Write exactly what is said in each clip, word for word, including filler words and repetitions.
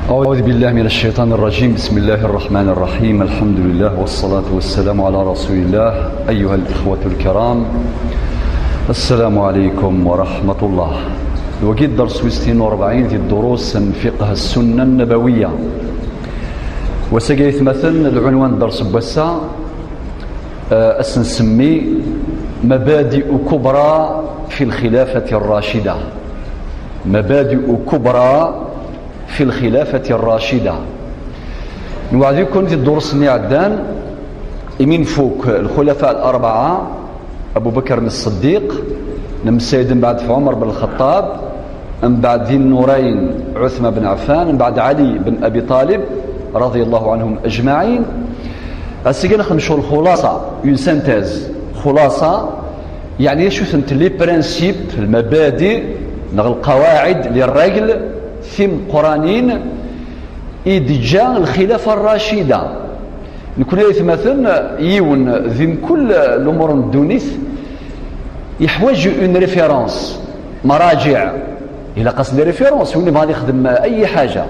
أعوذ بالله من الشيطان الرجيم. بسم الله الرحمن الرحيم. الحمد لله والصلاة والسلام على رسول الله. أيها الإخوة الكرام، السلام عليكم ورحمة الله. Wagi dders wis tnin u rebɛin di ddurus n fiqh السنة النبوية. Wass-agi aytmaten, lɛunwan n dders n wass-a, eh, ad s-nsemmi مبادئ كبرى في الخلافة الراشدة. مبادئ كبرى في الخلافة الراشدة. Nweɛd-iken di ddurus-nni iɛeddan, imi nfuk lxulafa al-arbaɛa, Abu Bakr as-Siddiq, nemsayed mbeɛd ɣef Ɛumer ben Lxeṭṭab, mbeɛd Di Nnurayn, Ɛuthman ben Ɛeffan, mbeɛd Ɛli ben Abi Ṭalib, رضي الله عنهم أجمعين. Ass-agi ad nexdem cɣel xulaṣa, une synthèse. Xulaṣa, yeɛni acu-tent les principes, المبادئ, neɣ القواعد, les règles timeqqranin i d-teǧǧa lxilafa rracida. Nekni aytmaten, yiwen di mkul lumuṛ n ddunit yeḥwaǧ une référence, maraǧiɛ. Ilaq-as les références, win yebɣan ad yexdem ay ḥaǧa.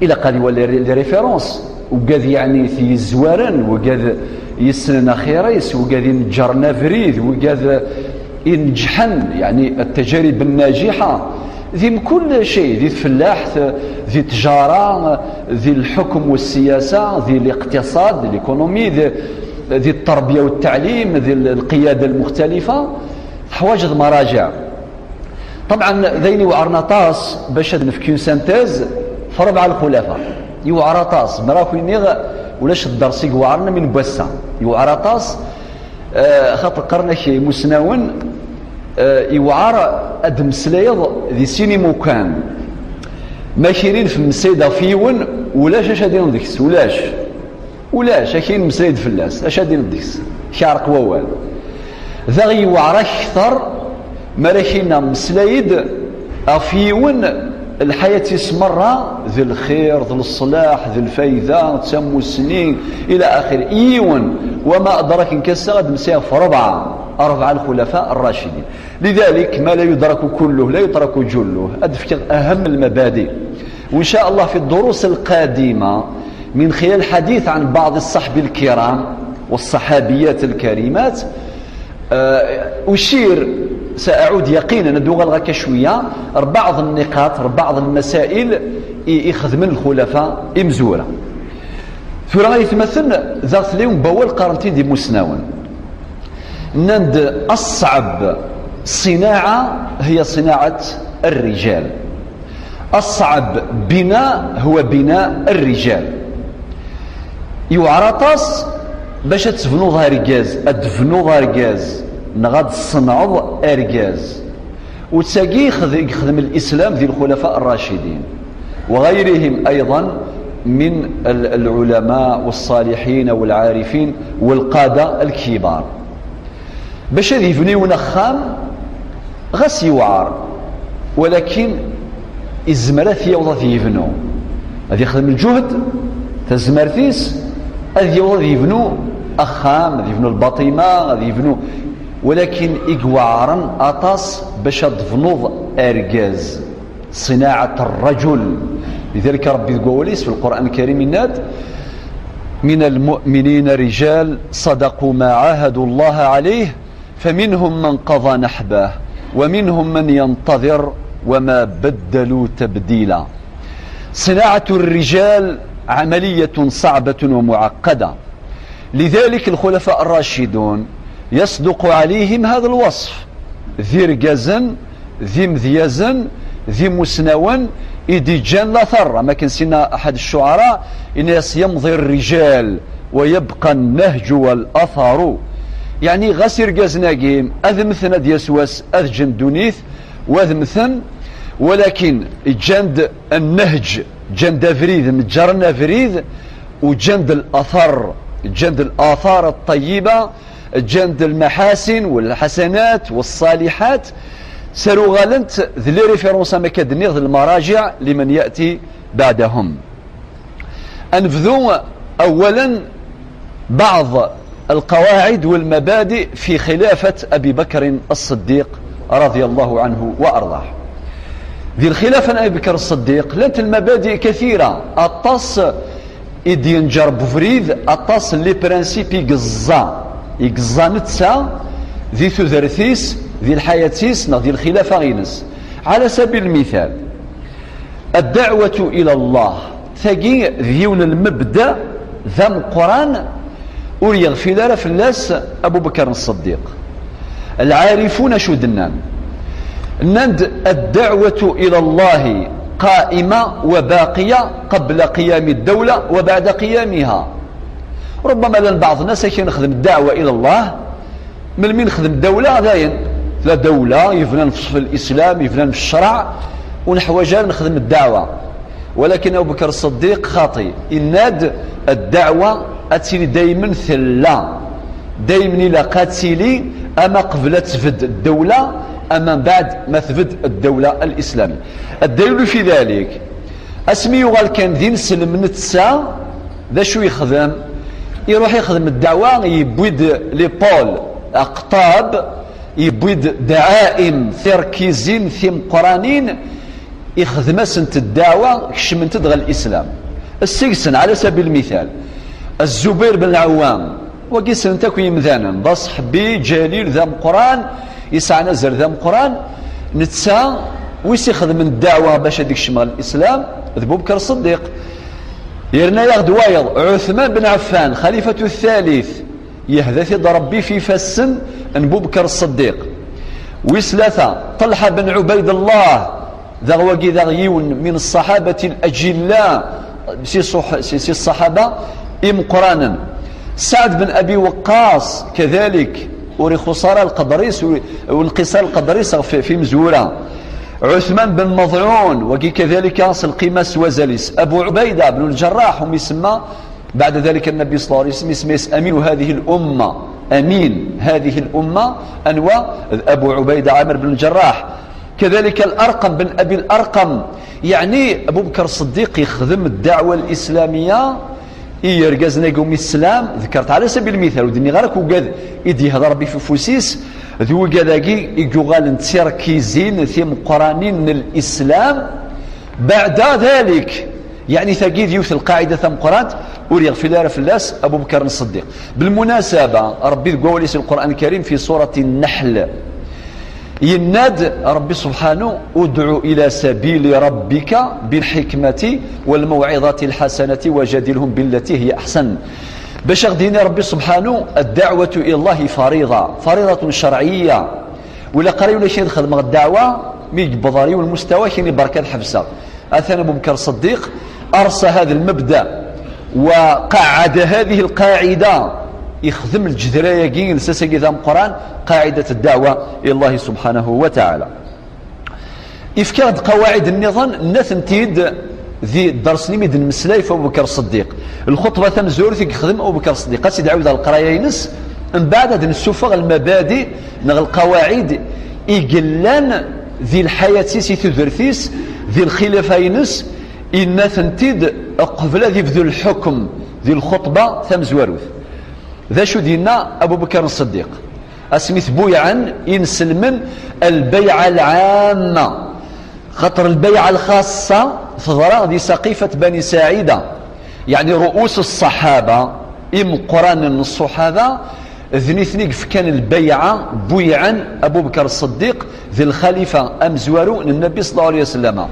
Ilaq ad iwali les références, wigad yeɛni t-yezwaren, wigad yessnen axir-is, wigad ineǧǧren abrid, wigad ineǧḥen, yeɛni التجارب الناجحة, di mkul cay, di tfellaḥt, di ttjara, di lḥukm u ssiyasa, di liqtiṣad, di l'économie, di, di tterbiya u ttaɛlim, di lqiyada lmuxtalifa, teḥwaǧeḍ maraǧiɛ. Ṭebɛen, d ayen iweɛren aṭas bac ad nefk une synthèse f rebɛa lxulafa. Yewɛer aṭas, zemreɣ ad k-iniɣ ulac dders i iweɛren am win n wass-a. Yewɛer aṭas, eh, xaṭer qqaren-ak imusnawen, eh, yewɛer ad d-temmeslayeḍ di sin imukan. Ma k-inin temmeslay-d ɣef yiwen, ulac acu ad d-tiniḍ deg-s, ulac. Ulac, akin mmeslay-d fell-as, acu ad d-tiniḍ deg-s? K-iɛreq wawal. Daɣ yewɛer akter mi ara k-iniɣ mmeslay-d ɣef yiwen, lḥayat-is merra d lxir, d leṣlaḥ, d lfayda, d tamussni, ila axir. Yiwen, وما أدراك, nekk ass-a ad d-mmeslayeɣ ɣef rebɛa, rebɛa lxulafa rracidin. لذلك ما لا يدرك كله لا يترك جله. Ad d-fkeɣ أهم المبادئ. وإن شاء الله في الدروس القادمة من خلال الحديث عن بعض الصحب الكرام والصحابيات الكريمات، آه، أشير، سأعود يقينا, ad uɣaleɣ akka cwiya, ar بعض النقاط, ar بعض المسائل i, i xedmen lxulafa imezwura. Tura aytmaten, daɣ tliwem bawal qqaren-t-id imusnawen. Nnan-d, الصعب صناعة هي صناعة الرجال. الصعب بناء هو بناء الرجال. Yewɛer aṭas bac ad tebnuḍ argaz, ad tebnuḍ argaz, neɣ ad tṣenɛeḍ argaz. U d tagi i xed-, i yexdem Lislam di lxulafa rracidin, وغيرهم أيضا من ال-, العلماء والصالحين والعارفين والقادة الكبار. Bac ad yebnu yiwen axxam, ɣas yewɛer, walakin izmer ad t-yaweḍ ad yebnu. Ad yexdem lǧuhd, tazmert-is, ad yaweḍ ad yebnu axxam, ad yebnu lbaṭima, ad yebnu. Walakin i iweɛren aṭas bac ad tebnuḍ argaz. صناعة الرجل. لذلك ربي deg wawal-is في القرآن الكريم yenna-d: من المؤمنين رجال صدقوا ما عاهدوا الله عليه فمنهم من قضى نحبه ومنهم من ينتظر وما بدلوا تبديلا. صناعة الرجال عملية صعبة ومعقدة. لذلك الخلفاء الراشدون يصدق عليهم هذا الوصف. D irgazen, d imedyazen, d imusnawen i d-iǧǧan later, am akken s-yenna أحد الشعراء, yenna-yas: يمضي الرجال ويبقى النهج والأثر. Yeɛni ɣas irgazen-agi ad mmten, ad d-yas wass ad ǧǧen ddunit, u ad mmten, walakin ǧǧan-d nnehǧ, ǧǧan-d abrid, neǧǧren abrid, u ǧǧan-d later, ǧǧan-d later ṭṭayyiba, ǧǧan-d lmaḥasin walḥasanat waṣṣaliḥat, saruɣalent d les références, am akka d-nniɣ, d lmaraǧiɛ لمن يأتي بعدهم. Ad nebdu أولا بعض القواعد والمبادئ في خلافة أبي بكر الصديق رضي الله عنه وأرضاه. Di lxilafa n Abi Bekr Ṣṣeddiq, llant lmabadi kathira, aṭas i d-yenǧer bubrid, aṭas n les principes i yeẓẓa, i yeẓẓa netta di tudert-is, di lḥayat-is, neɣ di lxilafa-ines. Ɛala sabil lmital, ad-daɛwatu ila Allah, tagi d yiwen n lmebda d ameqqran, ur yeɣfil ara fell-as Abu Bekr Ṣṣeddiq. Lɛarifun acu d-nnan? Nnan-d: "Ad-daɛwatu ila Allahi qa'ima wa baqiya qabla qiyami ddawla wa ba'da qiyamiha." Rubbama llan baɛḍ nnas akken nexdem ddeɛwa ila Allah, melmi nexdem ddawla, dayen, la dawla yebnan f ṣṣef n lislam, yebnan f ccreɛ, ur neḥwaǧ ara nexdem ddeɛwa. Walakin Abu Bekr Ṣṣeddiq xaṭi, yenna-d: "Ddeɛwa ad tili daymen tella, daymen ilaq ad tili, ama qbel ad tbedd ddawla, ama mbeɛd ma tbedd ddawla al-islamiyya." Ad-dalilu fi dalik, asmi yuɣal kan d ineslem netta, d acu yexdem? Iruḥ ixdem ddeɛwa, yewwi-d les pôles, aqṭab, yewwi-d dɛaim, tirkizin timeqqranin, ixdem-asent ddeɛwa, kecment-d ɣer lislam. Seg-sen, ɛala sabil lmital, Zubayr ben Lɛawam, wagi ssnen-t akk yimdanen, d aṣeḥbi ǧalil, d ameqqran, yesɛan azal d ameqqran, netta wis ixedmen ddeɛwa bac ad ikcem ɣer lislam, d Bubekr Ṣeddiq. Yerna-yaɣ-d wayeḍ, Ɛuthman ben Ɛeffan, xalifatu thalith, yehda-t-id Ṛebbi f ifassen n Bubekr Ṣeddiq. Wis tlata, Ṭelḥa ben Ɛubaydullah, daɣ wagi daɣ yiwen min ṣṣaḥabati l-ajilla, si ṣuḥ-, si, si ṣṣaḥaba imeqqranen. Saɛd ben Abi Waqqas, kadalik, ur ixuṣ ara lqedr-is, ur, ur nqis ara lqedr-is ɣef, f imezwura. Ɛuthman ben Meḍɛun, wagi kadalika s lqima s wazal-is. Abu Ɛubayda ben Lǧerraḥ, umi semma بعد ذلك النبي صلى الله عليه وسلم اسمه أمين هذه الأمة، أمين هذه الأمة، أنوى أبو عبيدة عامر بن الجراح. كذلك الأرقم بن أبي الأرقم. يعني أبو بكر الصديق يخدم الدعوة الإسلامية، يرجز نجوم الإسلام، ذكرت على سبيل المثال، ودني غير كوجد يدي هذا ربي في فوسيس، ذو جداجي يجوغال تركيزين في مقرانين الإسلام. بعد ذلك، يعني، تاكيد يوث القاعدة ثم قرانت، ور يغفل راه فلاس أبو بكر الصديق. بالمناسبة، ربي ذكواليس القرآن الكريم في سورة النحل. يناد ربي سبحانه: "ادع إلى سبيل ربك بالحكمة والموعظة الحسنة وجادلهم بالتي هي أحسن". باش غدينا ربي سبحانه، الدعوة إلى الله فريضة، فريضة شرعية. ولا قريب ولا شي نخدم الدعوة، مي يقبض عليه والمستوى شي بركة الحبسة. أثنى أبو بكر الصديق أرسى هذا المبدأ وقعد هذه القاعدة، يخدم الجذرية كي نساسا كي ثم قران، قاعدة الدعوة إلى الله سبحانه وتعالى. Ifka-d qawaɛid nniḍen, nna-tent-id di ddersen imi d-nemmeslay f Abu Bakr Ṣeddiq. Lxuṭba tamezwarut i yexdem Abu Bakr Ṣeddiq, ad tt-id-ɛiwdeɣ leqraya-ines, mbeɛd ad d-nessufeɣ lmabadi neɣ lqawaɛid i yellan di lḥayat-is, i tudert-is, di lxilafa-ines, inna-tent-id qbel ad ibdu lḥukm di lxuṭba tamezwarut. D acu d-yenna Abu Bakr Ṣeddiq? Asmi t-buyɛen inselmen lbayɛa lɛamma, xaṭer lbayɛa lxaṣṣa teḍra di Saqifat Bani Saɛida, yeɛni ru'us ṣṣaḥaba, imeqqranen n ṣṣuḥaba, d nitni i yefkan lbayɛa, buyɛen Abu Bekr Ṣeddiq d lxalifa amezwaru n Nnbi ṣalla Llahu ɛalayhi wa sallam.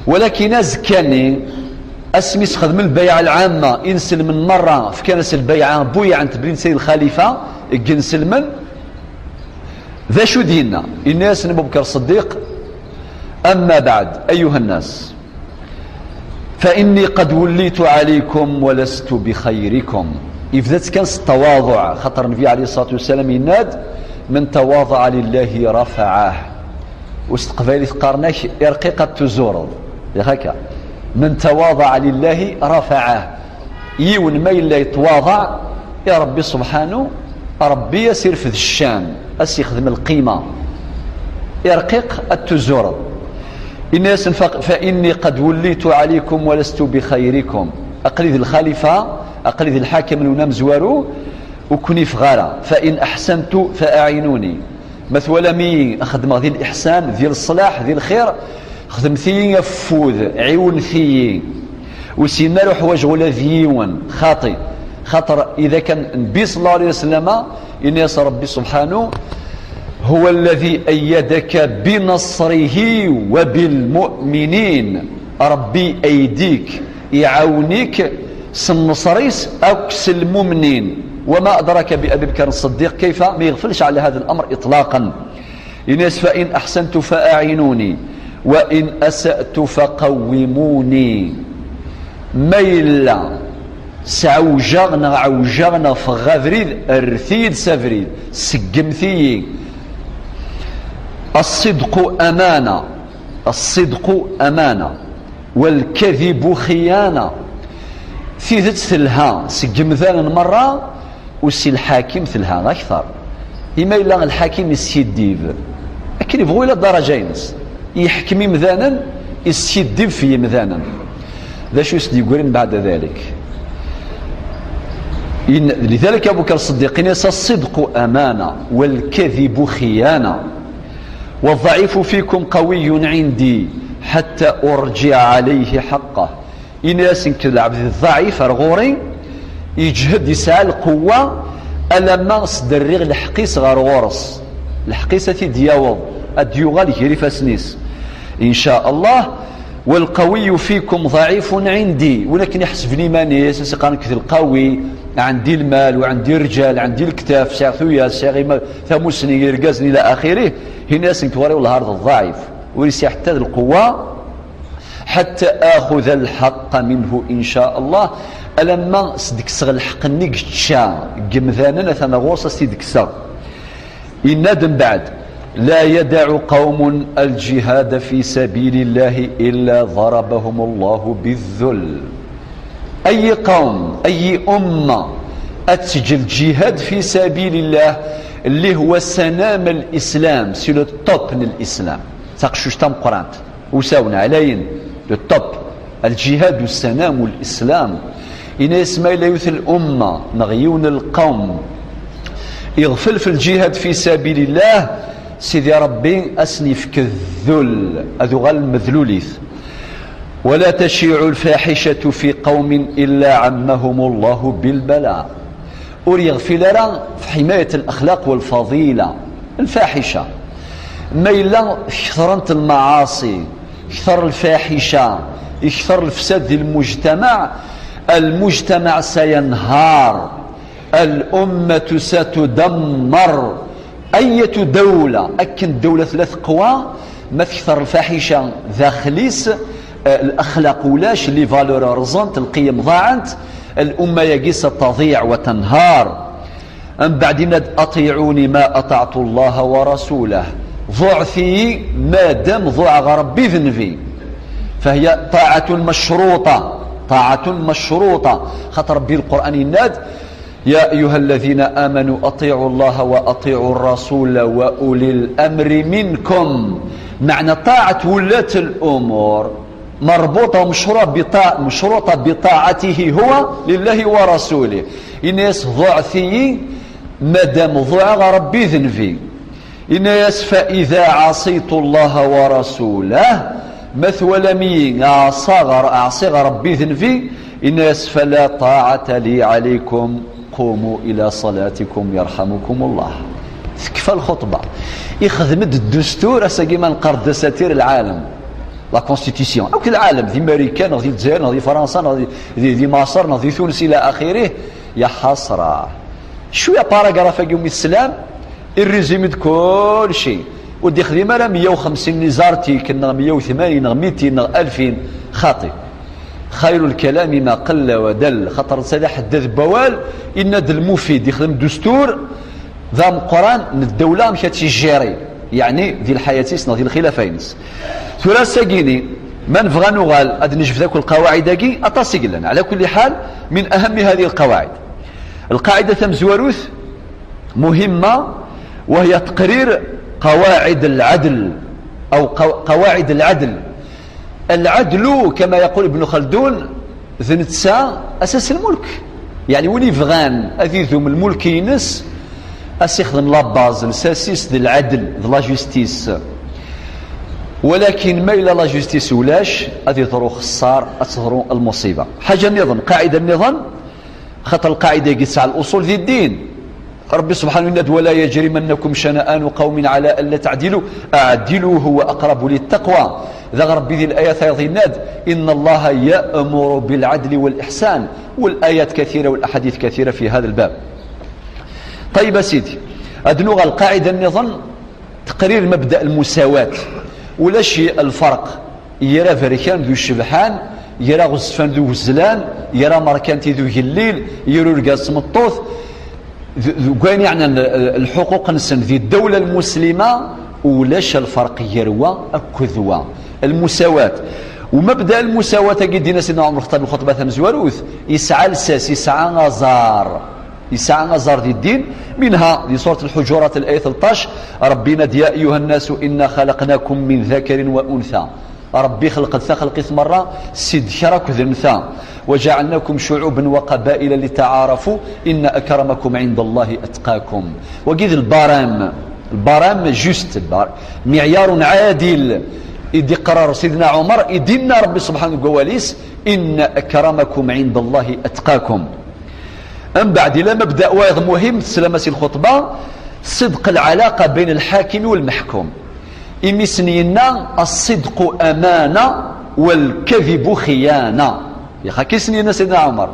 Walakin azekka-nni, asmi sxedmen lbayɛa lɛamma, inselmen merra fkan-as lbayɛa, buyɛen-t belli netta i lxalifa deg inselmen. D acu d-yenna? Yenna-yasen Abu Bekr Ṣeddiq: "Amma baɛd, ayyuha nnas, fa inni qad wullitu ɛalaykum wa lastu bi xayrikum." Yebda-tt kan s ttawaḍuɛ, xaṭer Nnbi ɛalayhi ṣṣalatu wassalam yenna-d: "Man tawaḍaɛ lillahi rafaɛah." U s teqbaylit qqaren-ak: "Irqiq ad tuzureḍ." Yak akka. "Man tawaḍaɛ lillahi rafaɛah." Yiwen ma yella yettwaḍaɛ i Ṛebbi subḥanu, Ṛebbi a s-irfed ccan, a s-ixdem lqima. Irqiq ad tuzureḍ. Inna-yasen: "Fa, fa inni qad wullitu ɛalaykum wa lastu bi xayrikum." Aql-i d lxalifa, aql-i d lḥakem n unamezwaru, ur ken-ifeɣ ara. "Fa in aḥsantu fa aɛinuni." Ma twalam-iyi xeddmeɣ di liḥsan, di leṣlaḥ, di lxir, Xdemt-iyi afud, ɛiwnet-iyi. Ur s-yenna ara ḥwaǧeɣ ula d yiwen, xaṭi. Xaṭer ida kan Nnbi صلى الله عليه وسلم, yenna-yas Ṛebbi سبحانه: هو الذي أيدك بنصره وبالمؤمنين. Ṛebbi ayed-ik, iɛawen-ik s nneṣr-is akk s lmumnin. وما أدراك بأبي بكر الصديق كيف, ma yeɣfel على هذا الأمر إطلاقا. Yenna-yas: فإن أحسنت فأعينوني، وإن أسأت فقوموني. Ma yella sɛewjeɣ neɣ ɛewjeɣ neɣ ffɣeɣ abrid, rret-iyi-d s abrid, seggmet-iyi. الصدق أمانة، الصدق أمانة، والكذب خيانة. Tidet telha seg yimdanen merra, u si lḥakim telha akter. Imi yella lḥakim yeskiddib, akken yebɣu ila ddaraǧa-ines, yeḥkem imdanen, yeskiddib f yimdanen. D acu i s-d-yeggrin بعد ذلك? In-, لذلك أبو بكر الصديق yenna-yas: الصدق أمانة والكذب خيانة، والضعيف فيكم قوي عندي حتى أرجع عليه حقه. Ini-as nekk d lɛebd ḍɛif ar ɣur-i, yeǧhed, yesɛa lqewwa, alamma sderriɣ lḥeqq-is ɣer ɣur-s. Lḥeqq-is ad t-id-yaweḍ, ad d-yuɣal gar ifassen-is. إن شاء الله. والقوي فيكم ضعيف عندي. Win akken iḥesben iman-is, as iqqaren nekk d lqawi, ɛendi lmal, u ɛendi rǧal, ɛendi lektaf, sɛiɣ tuyat, sɛiɣ ima-, tamusni, irgazen, ila axirih. Ini-as nekk ɣur-i wellah ar d ḍɛif. Ur yesɛi ḥetta d lqewwa. حتى آخذ الحق منه إن شاء الله. Alamma s-d-kkseɣ lḥeqq-nni yečča deg yimdanen, atan ɣur-s, as-t-id-kkseɣ. Yenna-d mbeɛd: لا يدع قوم الجهاد في سبيل الله إلا ضربهم الله بالذل. أي قوم، أي أمة ad teǧǧ lǧihad fi sabilillah, اللي هو سنام الإسلام, c'est le top n l'islam, taqcuct tameqqrant. Usawen ɛlayen, le top, الجهاد سنام الإسلام. Ini-as ma yella yiwet l'umma neɣ yiwen lqawm iɣfel f lǧihad fi sabilillah, Sidi Ṛebbi ad sen-yefk ddul, ad uɣalen medlulit. ولا تشيع الفاحشة في قوم إلا عمهم الله بالبلاء. Ur yeɣfil ara f ḥimayat al-axlaq wal-fadila. Lfaḥica. Ma yella kthṛent lmaɛaṣi, kthṛ lfaḥica, ikthṛ lefsad di lmujtamaɛ, المجتمع سينهار. الأمة ستدمر. أية دولة, akken ddawla tella teqwa, ma tekter lfaḥica daxel-is, eh, lexlaq ulac, les valeurs rẓent, lqiyem ḍaɛent, الأمة-yagi ستضيع وتنهار. Mbeɛd yenna-d: أطيعوني ما أطعت الله ورسوله. Ḍuɛet-iyi, madam ḍuɛeɣ Ṛebbi d Nnbi. فهي طاعة مشروطة، طاعة مشروطة. Xaṭer Ṛebbi Lqur'an yenna-d: يا أيها الذين آمنوا أطيعوا الله وأطيعوا الرسول وأولي الأمر منكم. Meɛna ṭaɛet wulaة الأمور مربوطة ومشروطة بطا-، مشروطة بطاعته هو لله ورسوله. Yenna-yas: ḍuɛet-iyi, madam ḍuɛeɣ Ṛebbi d Nnbi. Yenna-yas: فإذا عصيت الله ورسوله, ma twalam-iyi ɛṣaɣ, ɛṣiɣ Ṛebbi d Nnbi, yenna-yas: فلا طاعة لي عليكم، قوموا إلى صلاتكم يرحمكم الله. Tekfa lxuṭba. Ixdem-d ddustur, ass-agi ma neqqar-d dasatir lɛalem. La constitution. Akk lɛalem, di Marikan, neɣ di Lezzayer, neɣ di Fransa, neɣ di, di, di Maṣer, neɣ di Tunes, ila axirih, ya ḥasra. Cwiya paragraf-agi umi teslam, irrizumi-d kulci. Ur d-ixdim ara meyya u xemsin n les articles, neɣ meyya u tmanyin, neɣ mitin, neɣ alfin. Xaṭi. خير الكلام ما قل ودل. Xaṭer netta d aḥeddad n wawal, yenna-d lmufid, ixdem dustur d ameqqran n ddawla, amek ad tt-ijjiri, yeɛni di lḥayat-is neɣ di lxilafa-ines. Tura ass-agini, ma nebɣa nuɣal ad nejbed akk lqawaɛid-agi, aṭas i yellan. Ɛla kulli ḥal, min ahammi hadi lqawaɛid. Lqaɛida tamezwarut, مهمة، وهي تقرير قواعد العدل أو قو-، قواعد العدل. العدل كما يقول ابن خلدون d netta asas lmulk. Yeɛni win yebɣan ad idum lmulk-ines, ad s-ixdem la base, lsas-is d lɛadel, d la justice. Walakin ma yella la justice ulac, ad yeḍru xessar, ad teḍru lmuṣiba. Ḥaǧa nniḍen, qaɛida nniḍen, xaṭer lqaɛida-agi tesɛa luṣul di ddin. Ṛebbi subḥanahu yenna-d: "ولا يجرمنكم شنآن قوم على ألا تعدلوا اعدلوا هو أقرب للتقوى." Daɣ Ṛebbi di layat-ayeḍ yenna-d: "إن الله يأمر بالعدل والإحسان." والآيات كثيرة والأحاديث كثيرة في هذا الباب. طيب a sidi, ad nuɣal lqaɛida nniḍen, teqrir mabda lmusawat. Ulac lferq ger aberkan d ucebḥan, ger aɣezfan d uwezlan, ger amerkanti d ugellil, ger urgaz d tmeṭṭut, d, d, deg wayen yeɛnan l-, l-, lḥuquq-nsen di ddawla lmuslima, ulac lferq ger wa akked wa. Lmusawat. Umabda lmusawat-agi, d-yenna Sidna Ɛmer Lxeṭṭab lxutba tamezwarut, yesɛa lsas, yesɛa aẓar. Yesɛa aẓar di ddin, منها di surat Lḥuǧurat, layat tleṭṭac, Ṛebbi yenna-d: "يا أيها الناس إنا خلقناكم من ذكر وأنثى." Ṛebbi ixleq-d taxelqit merra, si ddkeṛ akked nnta. "وجعلناكم شعوبا وقبائل لتعارفوا إن أكرمكم عند الله أتقاكم." Wagi d lbaram, lbaram juste, lbar-, معيار عادل. I d-iqrar Sidna Ɛmer, i d-inna Ṛebbi subḥanahu deg wawal-is: "إن أكرمكم عند الله أتقاكم." Mbeɛd, ila mabda wayeḍ muhim, teslam-as i lxuṭba, صدق العلاقة بين الحاكم والمحكوم. Imi sen yenna: "الصدق أمانة والكذب خيانة." Yax akka i sen yenna Sidna Ɛmer.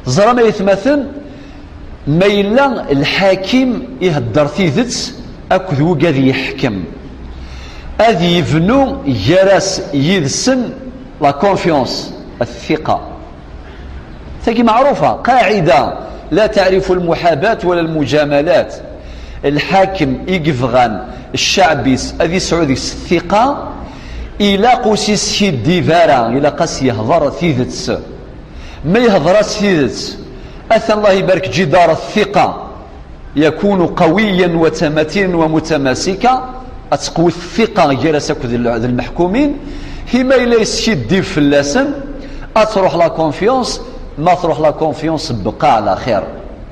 Ẓram ay atmaten, ma yella lḥakim ihedder tidet akked wigad yeḥkem, ad yebnu gar-as yid-sen la confiance, الثقة. Tagi meɛrufa, qaɛida, لا تعرف المحاباة ولا المجاملات. Lḥakem i yebɣan cceɛb-is ad yesɛu deg-s ttiqa, ilaq ur s-yeskiddib ara, ilaq-as yehḍer tidet. Ma yehḍer-as tidet, atan Allah ibarek, جدار الثقة يكون قويا ومتينا ومتماسكا، ad teqwi ttiqa gar-as akked l-, d lmeḥkumin, imi yella yeskiddib fell-asen, ad truḥ la confiance, ma truḥ la confiance, بقى على خير.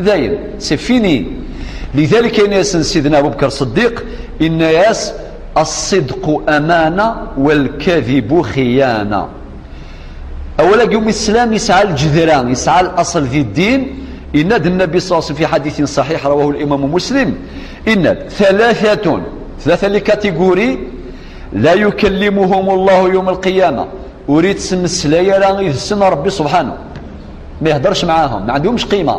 Dayen, c'est fini. لذلك yenna-yasen Sidna Abu Bakr Ṣeddiq, yenna-yas: "الصدق أمانة والكذب خيانة." Awal-agi umi teslam yesɛa lǧedra, yesɛa laṣel di ddin. Yenna-d Nnabi صلى الله عليه وسلم في حديث صحيح رواه الإمام مسلم، yenna-d: "ثلاثة", tlata les catégories, "لا يكلمهم الله يوم القيامة", ur yettmeslay ara yid-sen Ṛebbi subḥanahu. Ma yehderx mɛahum, ma ɛandhumc qima.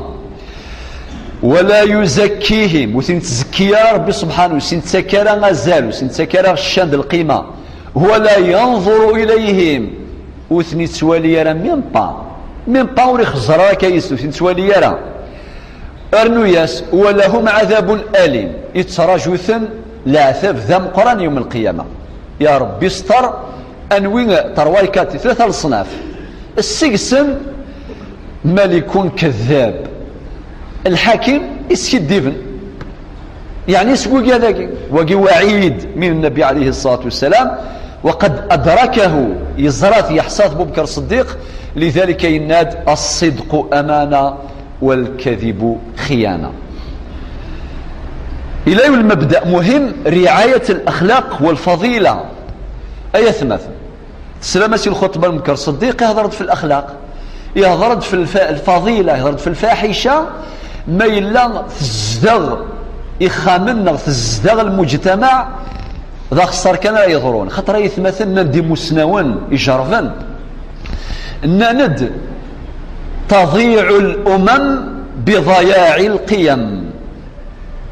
"ولا يزكيهم", ur ten-yettzekki ara Ṛebbi subḥanahu, ur sen-yettak ara azal, ur sen-yettak ara ccan d lqima. "ولا ينظر إليهم", ur ten-yettwali ara, même pas, même pas, ur ixeẓẓer ara akka yis-sen, ur ten-yettwali ara. Rnu-yas: "ولهم عذاب أليم", yettraǧu-ten leɛtab d ameqqran yawm lqiyama. Ya Ṛebbi, sṭer, anwi terwa lkati, tlata leṣnaf. Seg-sen ملك كذاب. Lḥakim iskiddiben. Yeɛni seg wigad-agi. Wagi waɛid min Nnabi alayhi ṣṣalatu wassalam, وقد أدركه, yeẓra-t, yeḥsa-t Abu Bakr Ṣeddiq, lidalika yenna-d: "الصدق أمانة والكذب خيانة". Ila yiwen lmabda muhim, رعاية الأخلاق والفضيلة. Ay atmaten, teslam-as i lxuṭba n Abu Bakr Ṣeddiq, ihḍer-d f laxlaq, ihḍer-d f lfa-, lfaḍila, ihḍer-d f lfaḥica. Ma yella tezdeɣ ixxamen neɣ tezdeɣ lmujtamaɛ, d axeṣṣar kan ara yeḍrun. Xaṭer ay atmaten, nnan-d imusnawen ijerben, nnan-d: "تضيع الأمم بضياع القيم".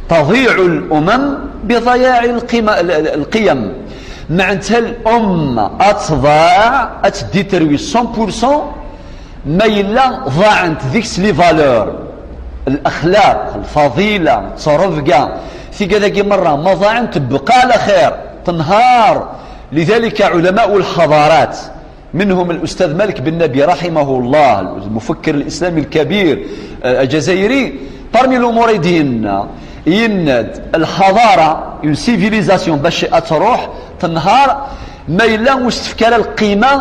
تضيع الأمم بضياع القيم، ال-، ال-، القيم. Meɛna الأمة ad tḍaɛ, ad teddi terwi cent pour cent, ma yella ḍaɛent deg-s les valeurs, الأخلاق, lfaḍila, ttrebga, tigad-agi merra, ma ḍaɛent, تبقى على خير, tenhar. لذلك علماء الحضارات، منهم الأستاذ مالك بن نبي رحمه الله، المفكر الإسلامي الكبير، آه، الجزائري، parmi l'umur i d-yenna, yenna-d: "الحضارة، une civilisation, bac ad truḥ, tenhar, ma yella ur s-tefka ara lqima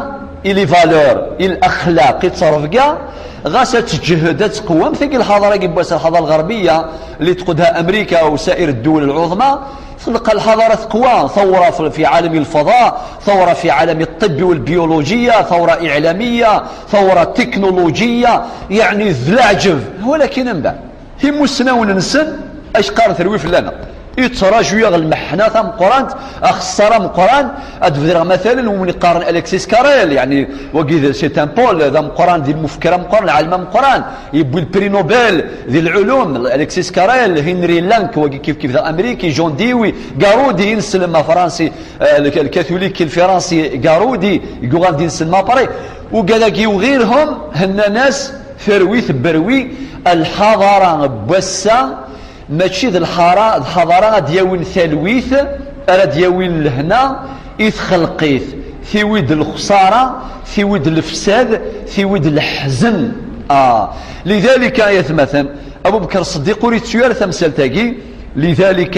i les valeurs, i l'axlaq, i ttrebga, ɣas ad teǧhed, ad tqewwem, tagi lḥaḍara-agi n wass, lḥaḍara lɣerbiya, اللي تقودها أمريكا وسائر الدول العظمى، تلقى الحضارة تقوى، ثورة في، في عالم الفضاء، ثورة في عالم الطب والبيولوجية، ثورة إعلامية، ثورة تكنولوجية، يعني ذ العجب. ولكن من بعد، imussnawen-nsen, acu qqaren terwi fell-aneɣ? Yettraǧu-yaɣ lmeḥna tameqqrant, axeṣṣar ameqqran, ad d-bedreɣ مثلا win yeqqaren Alexis Carrel, يعني, wagi d, c'est un Paul, d ameqqran, di lmufekker ameqqran, lɛalem ameqqran, yewwi le prix Nobel di lɛulum, Alexis Carrel, Henry Link, wagi kif kif d Amariki, John Dewey, Garaudy, ineslem afransi, eh, le, le catholique, le faransi, Garaudy, yuɣal d ineslem après, ugad-agi وغيرهم, hennan-as, terwi tebberwi, lḥaḍara n wass-a, mačči d lḥara-, d lḥaḍara ad d-yawin talwit, ara d-yawin lehna i txelqit, tiwi-d lexsara, tiwi-d lefsad, tiwi-d leḥzen. Ah. لذلك, ay atmaten, Abu Bekr Ṣeddiq ur yettu ara tamsalt-agi, لذلك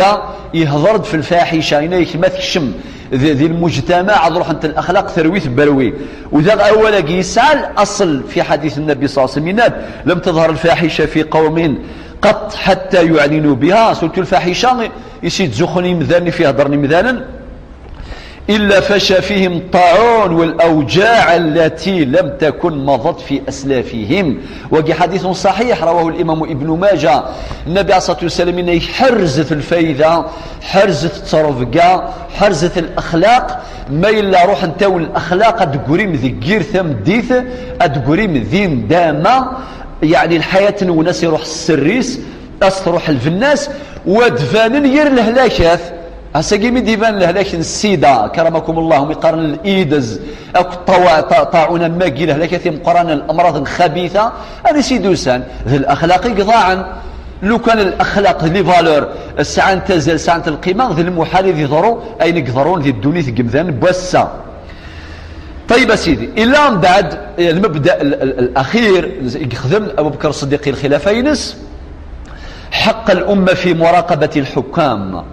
yehder-d f lfaḥica, yenna-yak ma tekcem di, di lmujtamaɛ ad ruḥent laxlaq terwi tebberwi. U daɣ awal-agi yesɛa laṣel fi ḥadit Nnabi ṣalla Llahu ɛalayhi wa sallam, yenna-d: لم تظهر الفاحشة في قوم قط حتى يعلنوا بها. Surtout lfaḥica i s-yettzuxxun yimdanen, i f-iheddren yimdanen. إلا فشى فيهم الطاعون والأوجاع التي لم تكن مضت في أسلافهم. Wagi ḥadit ṣaḥiḥ, رواه الإمام ابن ماجه. Nnabi ɛalayhi ṣṣalatu wa ssalam yenna-yak: ḥerzet lfayda, ḥerzet ttrebga, ḥerzet laxlaq. Ma yella ruḥent-awen laxlaq, ad d-teggrim deg yir tameddit, ad d-teggrim di ndama, yeɛni lḥayat-nwen a s-iruḥ sser-is, a s-truḥ lbenna-s, u ad d-banen yir lehlakat. Ass-agi mi d-iban lehlak n ssida, karamakum Allah, mi qqaren l'aids, akked ṭawa-, ṭa-, ṭaɛun am wagi, lehlakat imeqqranen, amraḍ lxabitha, ad i s-id-usan, d laxlaq i iḍaɛen. Lukan laxlaq d les valeurs sɛant azal, sɛant lqima, d lmuḥal ad iḍru ayen i iḍerrun di ddunit n yimdanen n wass-a. Ṭayyeb a sidi, illa mbeɛd, eh, lmebda l-, l-, l-, laxir i yexdem Abu Bekr Ṣeddiq i lxilafa-ines, حق الأمة في مراقبة الحكام.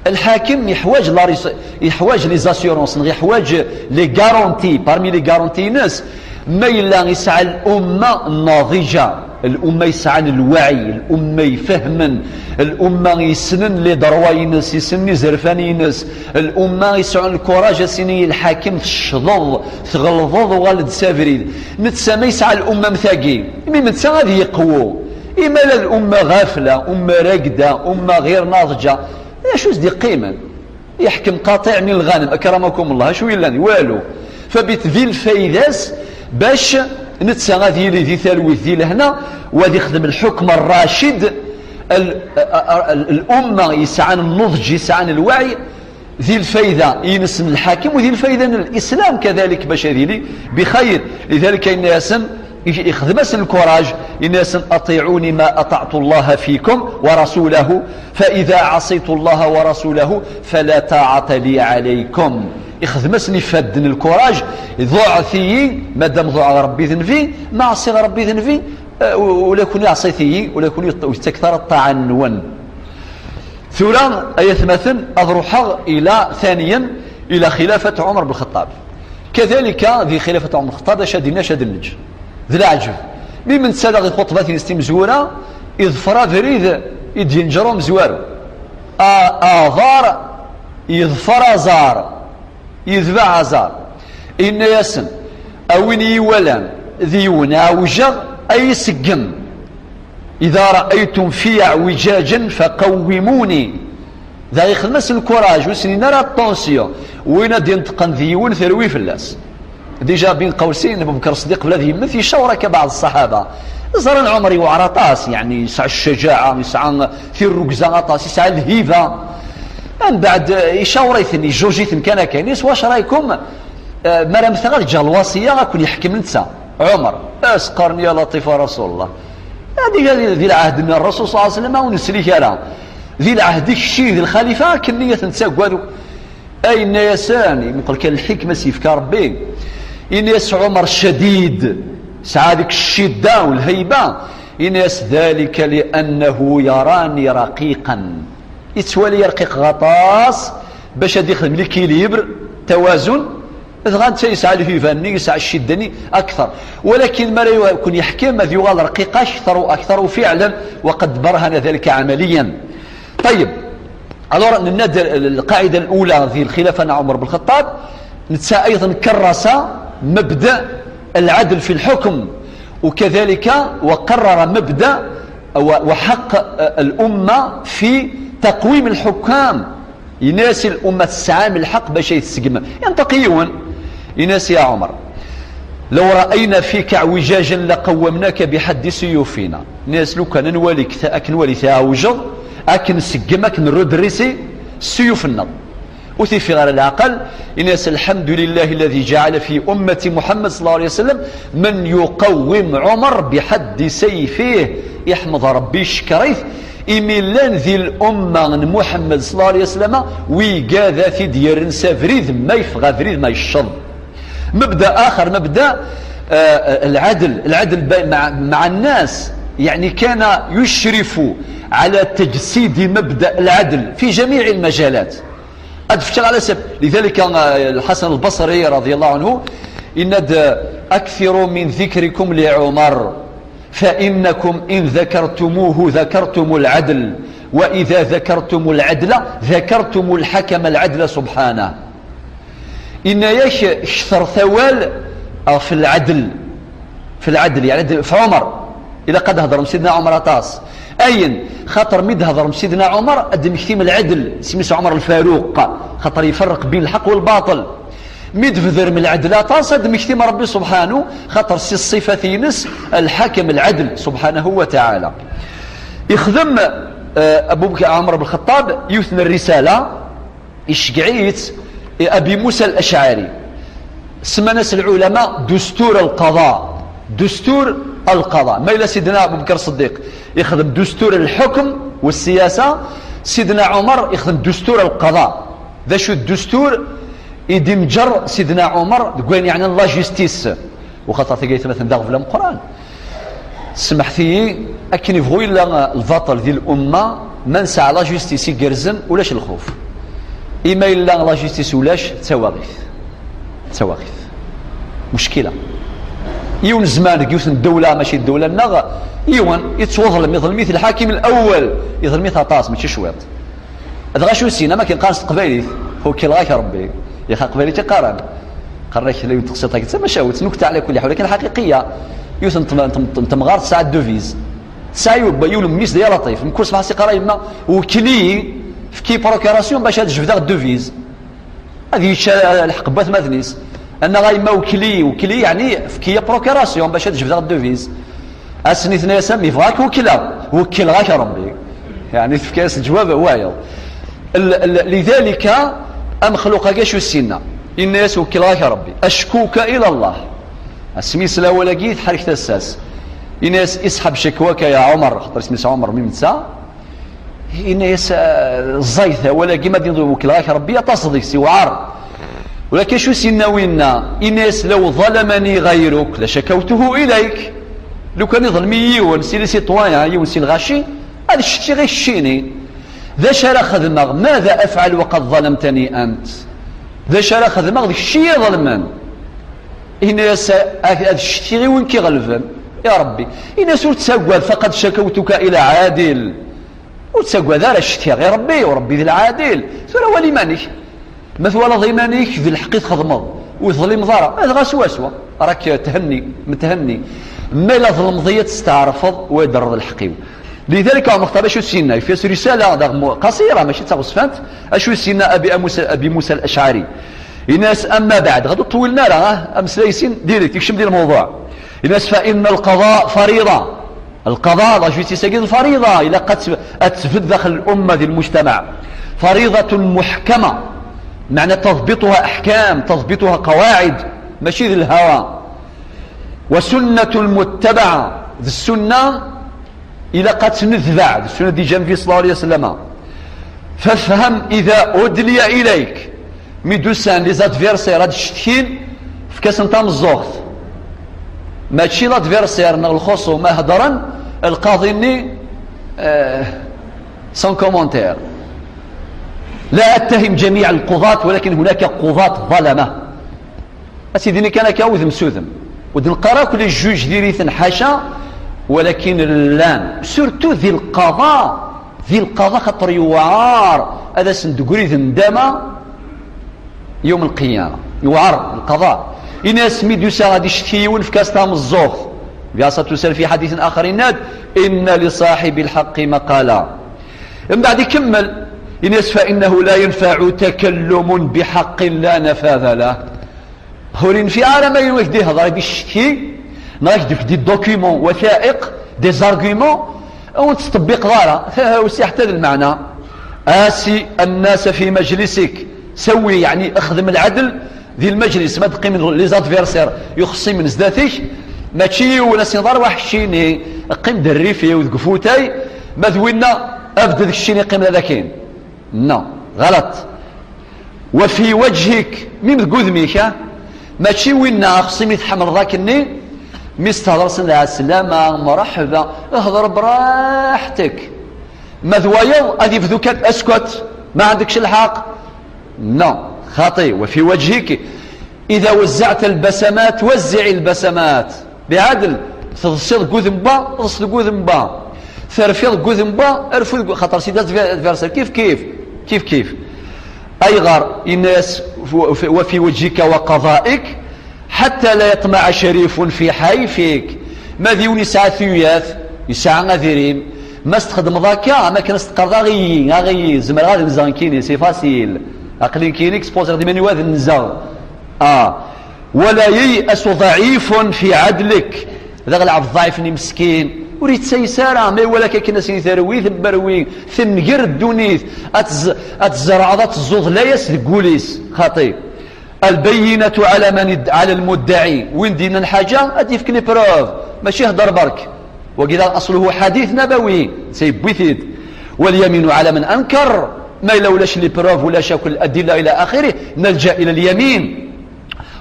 Lḥakem yeḥwaǧ la res-, yeḥwaǧ les assurances, neɣ yeḥwaǧ les garanties. Parmi les garanties-ines, ma yella yesɛa l'umma naḍija, l'umma yesɛan lwaɛi, l'umma ifehmen, l'umma yessnen les droits-ines, yessnen izerfan-ines, l'umma yesɛan lkuraj a s-yini i lḥakem: teccḍeḍ, tɣelḍeḍ, uɣal-d s abrid. Netta ma yesɛa l'umma am tagi, imi netta ad yeqwu. Imi ala l'umma ɣafla, umma ragda, umma ɣir naḍija, d acu i s-d-yeqqimen? Yeḥkem قطيع من الغنم, akramakum Allah, acu yellan? Walu. Fabit di lfayda-s bac netta ad yili di talwit, di lehna, u ad ixdem lḥukm rracid, l-, l-, l'umma yesɛan nnuḍǧ, yesɛan lwaɛi, di lfayda-ines n lḥakem, u di lfayda n l'islam kadalik, bac ad yili bixayr. Lidalik yenna-yasen, ixdem-asen lkuraj, yenna-yasen: أطيعوني ما أطعت الله فيكم ورسوله، فإذا عصيت الله ورسوله فلا طاعة لي عليكم. Ixdem-asen ifadden lkuraj, ḍuɛet-iyi, madam ḍuɛeɣ Rebbi d Nnbi, ma ɛṣiɣ Rebbi d Nnbi, eh, u-, ula kunwi ɛṣit-iyi, ula kunwi ur yettak ara ṭṭaɛa-nwen. Tura, ay atmaten, ad ruḥeɣ ila, ثانيا, ila xilafat Ɛumar ben Lxeṭṭab. Kadalika, di xilafat Ɛumar ben Lxeṭṭab, acu ad d-nini, acu ad d-neǧǧ? D leɛǧeb. Mi netta daɣ i txuṭbat-ines timezwura, iḍfer abrid i d-yenǧer umezwaru. A-, aḍar yeḍfer aẓar, yedbeɛ aẓar. Inna-yasen: a win i yi-iwalan d yiwen ɛewjeɣ, a yi-iseggem. إذا رأيتم في اعوجاجا فقوموني. Da ixdem-as lkuraj, ur s-nnin ara attention. Win ad d-inṭqen d yiwen, terwi fell-as. Déjà, Bin Qawsin, Abu Bekr Ṣeddiq, bla ad yemmet, yecawṛ akka beɛḍ ṣṣaḥaba. Ẓran Ɛumer yewɛer aṭas, yeɛni yesɛa ccajaɛa, yesɛa tirrugza aṭas, yesɛa lhiba. Mbeɛd, eh, icawṛ-iten, ijuj-iten kan akka. Ini-as: "Wac raykum, eh, mi ara mmteɣ ad ǧǧeɣ lwaṣiyya ad ken-yeḥkem netta, Ɛumer?" As qqaren: "Ya Laṭif a Rasul Allah. Adi, adi, di lɛehd n Rasul ṣalla Llahu ɛalayhi wa sallam ur neslik ara. Di lɛehd-ik kečči d lxalifa, akken-nni ad ten-tettagad." Ay, yenna-yasen, imuqel kan lḥikma s-yefka Rebbi. Yenna-yas Ɛumer ccadid, sɛa deg ccida u lhayba. Yenna-yas: "ذلك لأنه يراني رقيقا." Yettwali rqiqeɣ aṭas, bac ad ixdem l'équilibre, tawazun, Dɣa netta yesɛa lhiba-nni, yesɛa ccedda-nni akteṛ. Walakin mi ara ken-yeḥkem, ad yuɣal rqiq akteṛ u akteṛ, u fiɛlan, وقد برهن ذلك عمليا. طيب. Alors, nenna-d lqaɛida lula di lxilafa n Ɛumer ben Lxeṭṭab, netta أيضا كرس مبدأ العدل في الحكم، وكذلك وقرر مبدأ و-، وحق الأمة في تقويم الحكام. Yenna-yas i lumma tesɛam lḥeqq bac ay tseggmem. Yenṭeq yiwen, yenna-yas: يا عمر، لو رأينا فيك اعوجاجا لقومناك بحد سيوفنا. Yenna-yas: lukan ad nwali-k ta-, ad k-nwali tɛewjeḍ, ad k-nseggem, ad k-nredrisi s ssuyuf-nneɣ. Ur t-yeffiɣ ara leɛqel, yenna-yas: الحمد لله الذي جعل في أمة محمد صلى الله عليه وسلم من يقوم عمر بحد سيفه. Iḥmed Ṛebbi, icekkeṛ-it, imi llan di lumma n Muḥemmed صلى الله عليه وسلم wigad ad t-id-yerren s abrid ma yeffeɣ abrid ma yecceḍ. مبدأ آخر، مبدأ، آه، العدل، العدل بي-، مع، مع الناس، يعني كان يشرف على تجسيد مبدأ العدل في جميع المجالات. Ad fkeɣ على سبيل، لذلك، آه، الحسن البصري رضي الله عنه yenna-d: أكثروا من ذكركم لعمر، فإنكم إن ذكرتموه ذكرتم العدل، وإذا ذكرتم العدل ذكرتم الحكم العدل سبحانه. Yenna-yak ktret awal ɣef lɛedl, fi lɛedl, yeɛni d-, f Ɛumer. Ilaq ad d-thedrem Sidna Ɛumer aṭas. Ayen, xaṭer mi d-thedrem Sidna Ɛumer, ad d-temmektim lɛedl, isem-is Ɛumer Lfaruq, xaṭer iferreq bin lḥeqq u lbaṭel. Mi d-tbedrem lɛedl aṭas, ad d-temmektim Ṛebbi subḥanu, xaṭer si ṣṣifat-ines, lḥakem, lɛedl, subḥanahu wa taɛala. Ixdem, eh, Abu Bakr Ɛumer ben Lxeṭṭab yiwet n rrisala, iceggeɛ-itt Abi Musa al-Acɛari. Semman-as lɛulama dustur al-qada. Dustur al-qada. Ma yella Sidna Abu Bakr Ṣeddiq ixdem dustur al-ḥukm wa ssiyasa, Sidna Ɛumer ixdem dustur al-qada. D acu d dustur i d-imǧer Sidna Ɛumer deg wayen yeɛnan la justice? Waxaṭer tagi ay atmaten d aɣbel ameqqran. Semmḥet-iyi, akken ibɣu yella lbaṭel di lumma, ma nesɛa la justice igerrzen, ulac lxuf. Ima yella la justice ulac, d tawaɣit. D tawaɣit. Muckila. Yiwen zzman deg yiwet n ddewla, mačči ddewla-nneɣ, yiwen yettwaḍlem, iḍlem-it lḥakim l-awwal, iḍlem-it aṭas, mačči cwiṭ. Dɣa acu sin, am akken qqaren s teqbaylit, ukileɣ-ak Rebbi. Yax aqbaylit i qqaren. Qqaren-ak la yiwet teqsiṭ-agi d tamacahut, nukta ɛla kulli ḥal, walakin ḥaqiqiya. Yiwet n tem-, tem-, tem-, temɣart tesɛa devise. Tesɛa yiw-, yiwen n mmi-s d ya Laṭif. Mkul ṣṣbeḥ as-iqqar a yemma, wekkel-iyi, efk-iyi procuration bac ad jebdeɣ devise. Ad yečč, eh, lḥeqq n watmaten-is. Annaɣ a yemma wekkel-iyi, wekkel-iyi, yeɛni efk-iyi procuration bac ad jebdeɣ devise. Ass-nni tenna-yas a mmi, bɣiɣ ad k-wekkleɣ, wekkleɣ-ak Rebbi. Yeɛni tefka-yas leǧwab wayeḍ. L-, l-, lidalika, amexluq-agi acu s-yenna? Yenna-yas wekkleɣ-ak Rebbi, ackuka ila Allah. Asmi yesla awal-agi teḥrek tasa-s. Yenna-yas isḥeb cakwaka ya Ɛumer, xaṭer isem-is Ɛumer mi netta. Yenna-yas, ah, ẓẓayet awal-agi, ma d-yenḍu wekkleɣ-ak Rebbi, aṭas deg-s, iwɛer. Walakin acu s-yenna winna? Yenna-yas law ḍalamani ɣayruk lacakawtuhu ilayk. Lukan iḍlem-iyi yiwen si les citoyens, yiwen si lɣaci, ad ccetkiɣ i keččini. D acu ara xedmeɣ? Mada afɛal waqad ḍalamtani ant? D acu ara xedmeɣ d kečč i yi-iḍelmen? Yenna-yas ad, ad ccetkiɣ i win k-iɣelben. Ya Rebbi, yenna-yas ur ttagad, faqad cakawtuka ila ɛadil. Ur ttagad ara, ccetkiɣ i Rebbi, u Rebbi d lɛadil. Tura wali iman-ik. Ma twalaḍ iman-ik d lḥeqq i txedmeḍ, ur teḍlimeḍ ara, dɣa swaswa, rak thenni, methenni. Ma la tḍelmeḍ-iyi ad testeɛrfeḍ, wa d-rreḍ lḥeqq-iw. Lidalika, Ɛumer Xṭab acu s-yenna? Yefka-as risala, daɣ mu-, qasira, mačči d taɣezfant. Acu s-yenna Abi Musa, Abi Musa al-Acɛari? Yenna-as, amma baɛd, ɣad ur ṭwilen ara, ah, ameslay sin, direct, ikcem di lmewḍuɛ. Yenna-as, fa inna al-qada fariḍa. Lqada, la justice-agi d lfariḍa, ilaq ad t-, ad tbedd daxel lumma di lmujtamaɛ. Fariḍatun muḥkama, meɛna tadbiṭuha aḥkam, tadbiṭuha qawaɛid, mačči d lhawa. Wa sunnatun muttabaɛa, d ssunna ilaq ad tt-netbeɛ, d ssunna d-iǧǧa Nnbi ṣella Llahu ɛalayhi wa sallam. Fafham ida udliya ilayk, Mi d-usan les adversaires ad ccetkin, efk-asen tameẓẓuɣt. Mačči l'adversaire neɣ lxuṣum ma hedren, lqaḍi-nni, eh, sans commentaire. لا أتهم جميع القضاة، ولكن هناك قضاة ظلمة. Ad s-yini kan akka udem s udem. Ur d-neqqar akk les juges diri-ten, ḥaca, walakin llan, surtout di lqaḍa, di lqaḍa, xaṭer yewɛar ad asen-d-tegri d nndama yawm lqiyama. Yewɛar lqaḍa. Ini-as mi d-yusa ad icetki yiwen, efk-as tameẓẓuɣt. Bi aṣatu sal fi ḥadithin axar, yenna-d: "Inna li ṣaḥibi lḥaqqi maqala." Mbeɛd ikemmel, ini-as: "Fa innahu la yanfaɛu takallumun bi ḥaqqin la nafada lah." Ur yenfiɛ ara ma yella ak-d-ihḍer, ak-d-icetki, neɣ ak-d-ifk des documents, wathaiq, des arguments, ur tettṭebbiqeḍ ara. Ur s-iḥta d lmeɛna. Asi nnasa fi majlisik. Sawi, yeɛni, xdem lɛedl di lmajlis. Ma d-qqimen les adversaires yuxṣimen zdat-k, mačči yiwen, ad s-inḍer waḥ keččini, qqim-d rrif-iw deg ufutay, ma d winna, abded keččini, qqim d akin. Non, ɣalat. Wa fi wajhik, mim deg udem-ik, ha? Mačči winna axṣim i tḥemmleḍ akkenni, mi s-tehḍer s lɛeslama, mṛeḥba, hḍer braḥtek. Ma d wayeḍ, ad yebdu kan: "Askot, ma ɛendek lḥeqq." Non, xaṭi, wa fi wajhik. Ida wezzeɛt lbasamat, wezziɛ lbasamat. Biɛadel, teḍsiḍ deg udem n wa, ḍes deg udem n wa. Terfiḍ deg udem n wa, rfu deg, xaṭer si d adversaire, kif kif, kif kif. Ayɣer? Yenna-yas: "Wa fi wajhika wa qadaik, ḥatta la yaṭmaɛ carifun fi ḥayfik." Ma d yiwen yesɛa tuyat, yesɛa adirim, ma s-txedmeḍ akka, am akken as-teqqareḍ: "Aɣ-iyi, aɣ-iyi, zemreɣ ad nzeɣ nekkini, c'est facile. Aql-i nekkini, expoziɣ-d iman-iw ad nzeɣ." Ah. "Wala yay'asu ḍaɛifun fi ɛadlik." Daɣ lɛebd ḍaɛif-nni meskin, ur yettayes ara, ma iwala-k akken asen-iterwi, temberwi, tenger ddunit, ad tz-, ad tzerɛeḍ, ad teẓẓuḍ layas deg wul-is. Xaṭi. "Albayyinatu ɛala man id-, ɛala lmuddaɛi." Win d-yennan ḥaǧa, ad d-yefk les preuves, mačči hder berk. Wagi daɣ asluhu ḥadit nabawi, netta yewwi-t-id. "Walyaminu ɛala man ankar." Ma yella ulac les preuves, ulac akk ladilla ila axirih, nalja ila lyamin.